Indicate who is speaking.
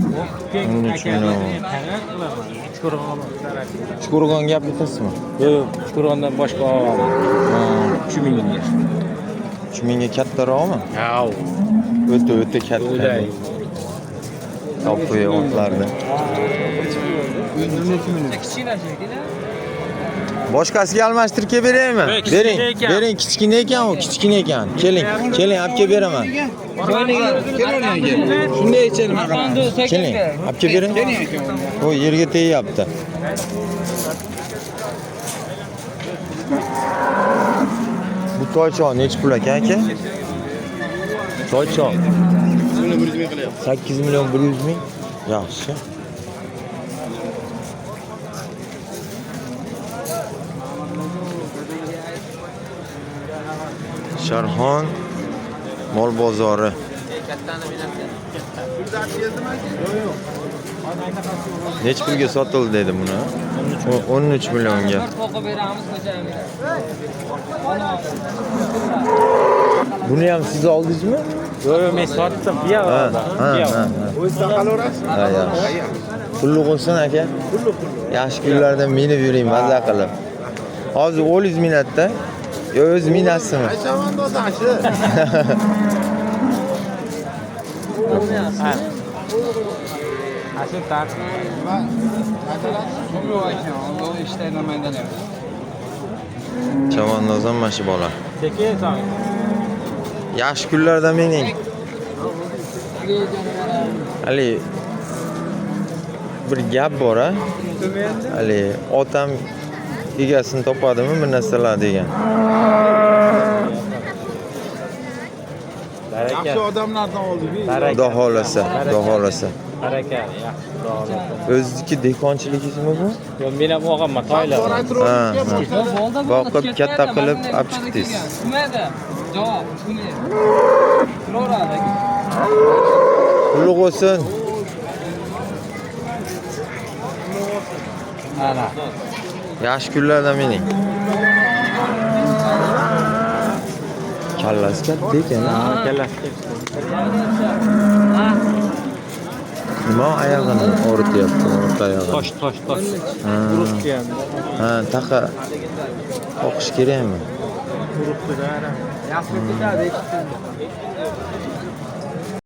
Speaker 1: 13 million. Uchqo'rg'onga olib ketasizmi?
Speaker 2: Yo'q, Uchqo'rg'ondan boshqa olaman. 3 millionga.
Speaker 1: 3 mingga kattaroqmi?
Speaker 2: Ha,
Speaker 1: O'ta o'ta katta.
Speaker 2: o'lay.
Speaker 1: To'pli otlarni. Boshqasiga almashtirib kelib beraymi?
Speaker 2: Yo'q, kichkina
Speaker 1: Bering,
Speaker 2: ekan.
Speaker 1: bering, kichkina ekan u, kichkina ekan. Keling, keling, olib kelib beraman.
Speaker 3: Shunday ichadi.
Speaker 1: Keling, olib kelib bering. U yerga tegyapti. Bu toychoq nechi pul ekan aka? Toychoq. 8 million 100 ming. Yaxshi. Sharxon mol bozori. Nechi pulga sotildi dedi buni? 13 millionga. Buni ham siz oldingizmi?
Speaker 2: Yo'q, men sotdim,
Speaker 1: Ha,
Speaker 2: piyoq
Speaker 1: ha,
Speaker 2: oldim.
Speaker 1: ha, ha. Ha, yaxshi. Pulli bo'lsin aka. Yaxshi kunlarda minib yuring, maza qilib. Hozir o'lingiz minatda. Yo o'zi minasizmi?
Speaker 2: Ha, shu tart.
Speaker 1: Chavandoz ham mana shu bola.
Speaker 2: Sekin so'ng.
Speaker 1: Yaxshi kunlarda mining. Hali bir gap bor a. Hali otam egasini topadimi bir narsalar degan.
Speaker 2: Baraka.
Speaker 3: Yaxshi odamlardan oldik.
Speaker 2: Baraka.
Speaker 1: Xudo xohlasa, Xudo xohlasa.
Speaker 2: Baraka, yaxshi, Xudo xohlasa.
Speaker 1: O'zizniki dehqonchiligingizmi bu?
Speaker 2: Yo'q, men ham og'amman, toylar.
Speaker 1: Ha, ha. Boqib katta qilib olib chiqdingiz.
Speaker 4: Javob, turaveradi.
Speaker 1: Pulli bo'lsin.
Speaker 4: Ana.
Speaker 1: Yaxshi kunlarda mining. Kallasi katta ekan. a?
Speaker 2: Kallasi.
Speaker 1: Nima oyog'ini og'rityapti, o'rta oyog'ini.
Speaker 2: Tosh, tosh, tosh.
Speaker 1: Ha.
Speaker 2: Uribdi ham.
Speaker 1: Ha, taqa qoqish kerakmi?
Speaker 2: Uribdi-da.
Speaker 4: Yaxshi ketadi.